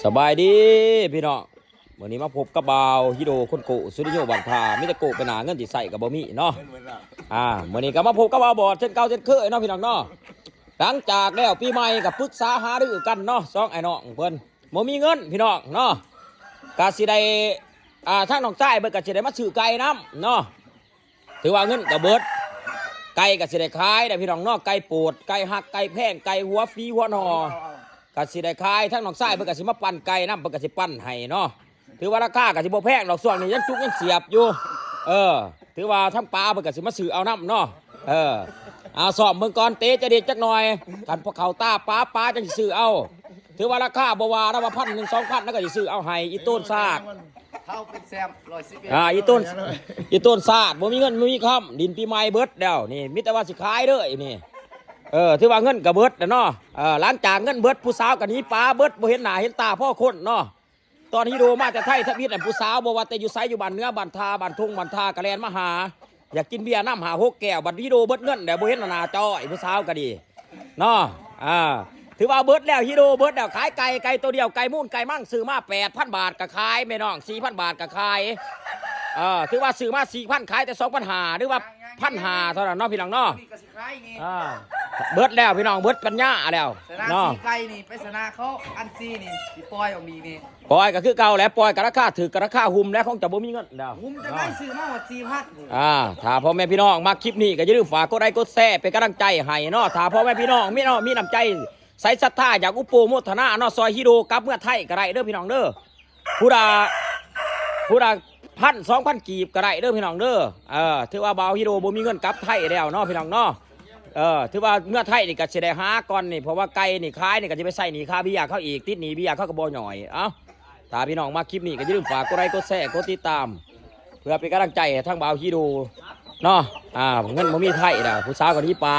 ສະບາຍດີພີ່ນ້ອງ ມື້ນີ້ມາພົບກັບບ່າວຮີໂດຄົນໂກ້ ສຸລິໂຍບ້ານທ່າ ມີແຕ່ໂກ້ໄປໜ້າ ເງິນຊິໃຊ້ກໍບໍ່ມີເນາະ. ອ່າ ມື້ນີ້ກໍມາພົບກັບບ່າວບອດເຊັ່ນເກົ່າເຊັ່ນເຄີຍເນາະພີ່ນ້ອງເນາະ. ຫຼັງຈາກແລ້ວປີໃໝ່ກໍປຶກສາຫາລືກັນເນາະ ສອງອ້າຍນ້ອງເພິ່ນ ບໍ່ມີເງິນພີ່ນ້ອງເນາະ ກໍຊິໄດ້ ອ່າ ທາງນ້ອງຊາຍເພິ່ນກໍຊິໄດ້ມາຊື້ໄກ່ນຳເນາະ. ຖືວ່າເງິນກໍເບິດ ໄກ່ກໍຊິໄດ້ຂາຍໄດ໋ພີ່ນ້ອງເນາະ ໄກ່ໂປດ ໄກ່ຮັກ ໄກ່ແພງ ໄກ່ຫົວຝີຫົວໜໍ່ ກໍຊິໄດ້ຂາຍ ທາງນ້ອງຊາຍເພິ່ນກໍຊິມາປັ່ນໄກ່ນຳ ເພິ່ນກໍຊິປັ່ນໃຫ້ເນາະ. ຖືວ່າລາຄາກໍຊິບໍ່ແພງດອກ ຊ່ວງນີ້ຍັງຈຸກຍັງສຽບຢູ່ ເອີ ຖືວ່າທາງປ້າເພິ່ນກໍຊິມາຊື້ເອົານຳເນາະ. ເອີ ເອົາຊ້ອມເບິ່ງກ່ອນ ເຕະຈະເດັດຈັກໜ່ອຍ ຄັນພໍເຂົ້າຕາປ້າ ປ້າຈັ່ງຊິຊື້ເອົາ. ຖືວ່າລາຄາບໍ່ວ່າ ລາວວ່າພັນໜຶ່ງ ສອງພັນ ລາວກໍຊິຊື້ເອົາໃຫ້ ອີໂຕນຊາດ ເຮົາເປັນແຊມ ຮ້ອຍສິບເອັດ ອ່າ ອີໂຕນ ອີໂຕນຊາດ ບໍ່ມີເງິນບໍ່ມີຄຳ ດິນປີໃໝ່ເບິດແລ້ວນີ້ ມີແຕ່ວ່າຊິຂາຍເດີນີ້. ເອີ ຖືວ່າເງິນກໍເບິດແລ້ວເນາະ ເອີ ຫຼັງຈາກເງິນເບິດ ຜູ້ສາວກໍໜີປາເບິດ ບໍ່ເຫັນໜ້າເຫັນຕາພໍຄົນເນາະ. ຕອນຮີໂດມາແຕ່ໄທທຳອິດນັ້ນ ຜູ້ສາວບໍ່ວ່າແຕ່ຢູ່ໃສ ຢູ່ບ້ານເໜືອ ບ້ານທ່າ ບ້ານທົ່ງ ບ້ານທ່າ ກໍແລ່ນມາຫາ ຢາກກິນເບຍນຳຫ້າຫົກແກ້ວ. ບັດຮີໂດເບິດເງິນແລ້ວ ບໍ່ເຫັນໜ້າຈ້ອຍ ຜູ້ສາວກໍດີ ເນາະ. ອ່າ ຖືວ່າເບິດແລ້ວ ຮີໂດເບິດແລ້ວ ຂາຍໄກ່ ໄກ່ໂຕດຽວ ໄກ່ມູນ ໄກ່ມັງ ຊື້ມາແປດພັນບາດກໍຂາຍ ແມ່ນ້ອງ ສີ່ພັນບາດກໍຂາຍ. ເອີ ຖືວ່າຊື້ມາສີ່ພັນ ຂາຍແຕ່ສອງພັນຫ້າ ຫຼືວ່າພັນຫ້າເທົ່ານັ້ນເນາະ ພີ່ນ້ອງເນາະ. ນີ້ກໍຊິຂາຍນີ້ ອ່າ ເບິດແລ້ວພີ່ນ້ອງ ເບິດປັນຍາແລ້ວ ຊະນະ ເນາະ ສີ່ໄກ່ນີ້ ໄປຊະນະເຂົາອັນສີ່ນີ້ ຊິປ່ອຍອອກນີ້ນີ້ ປ່ອຍກໍຄືເກົ່າແຫຼະ ປ່ອຍກໍລາຄາຖືກ ກໍລາຄາຫຸ້ມແຫຼະ ຄົງຈະບໍ່ມີເງິນແລ້ວ ຫຸ້ມຈະໄດ້ ເນາະ ຊື້ມາຮອດສີ່ພັນ. ອ່າ ຖ້າພໍ່ແມ່ພີ່ນ້ອງມັກຄລິບນີ້ ກໍຢ່າລືມຝາກກົດໄລກົດແຊ ເປັນກຳລັງໃຈໃຫ້ເນາະ. ຖ້າພໍ່ແມ່ພີ່ນ້ອງມີເນາະ ມີນ້ຳໃຈໃສສັດທາ ຢາກອຸປະໂມທະນາເນາະ ຊ່ອຍຮີໂດກັບເມືອໄທກໍໄດ້ເດີພີ່ນ້ອງເດີ ຜູ້ລະ ຜູ້ລະພັນ ສອງພັນກີບກໍໄດ້ເດີພີ່ນ້ອງເດີ. ເອີ ຖືວ່າບ່າວຮີໂດບໍ່ມີເງິນກັບໄທແລ້ວເນາະ ພີ່ນ້ອງເນາະ. ເອີ ຖືວ່າເມືອໄທນີ້ກໍຊິໄດ້ຫາກ່ອນນີ້ ເພາະວ່າໄກ່ນີ້ຂາຍນີ້ກໍຊິໄປໃຊ້ໜີ້ຄ່າເບຍເຂົາອີກ ຕິດໜີ້ເບຍເຂົາກໍບໍ່ໜ້ອຍ. ເອົ້າ ຖ້າພີ່ນ້ອງມັກຄລິບນີ້ ກໍຢ່າລືມຝາກກົດໄລກົດແຊ ກົດຕິດຕາມ ເພື່ອເປັນກຳລັງໃຈໃຫ້ທາງບ່າວຮີໂດເນາະ. ອ່າ ເງິນບໍ່ມີໄທແລ້ວ ຜູ້ສາວກໍໜີປາ